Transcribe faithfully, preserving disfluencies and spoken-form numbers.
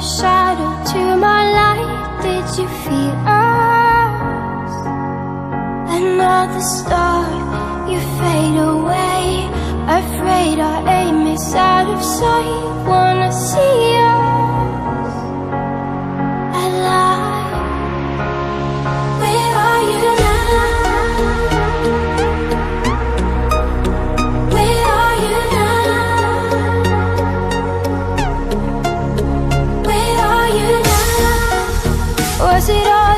Shadow to my light, did you feel us? Another star, you fade away. Afraid our aim is out of sight. Wanna see us alive. Where are you now? Where are you now? Where are you now? Was it all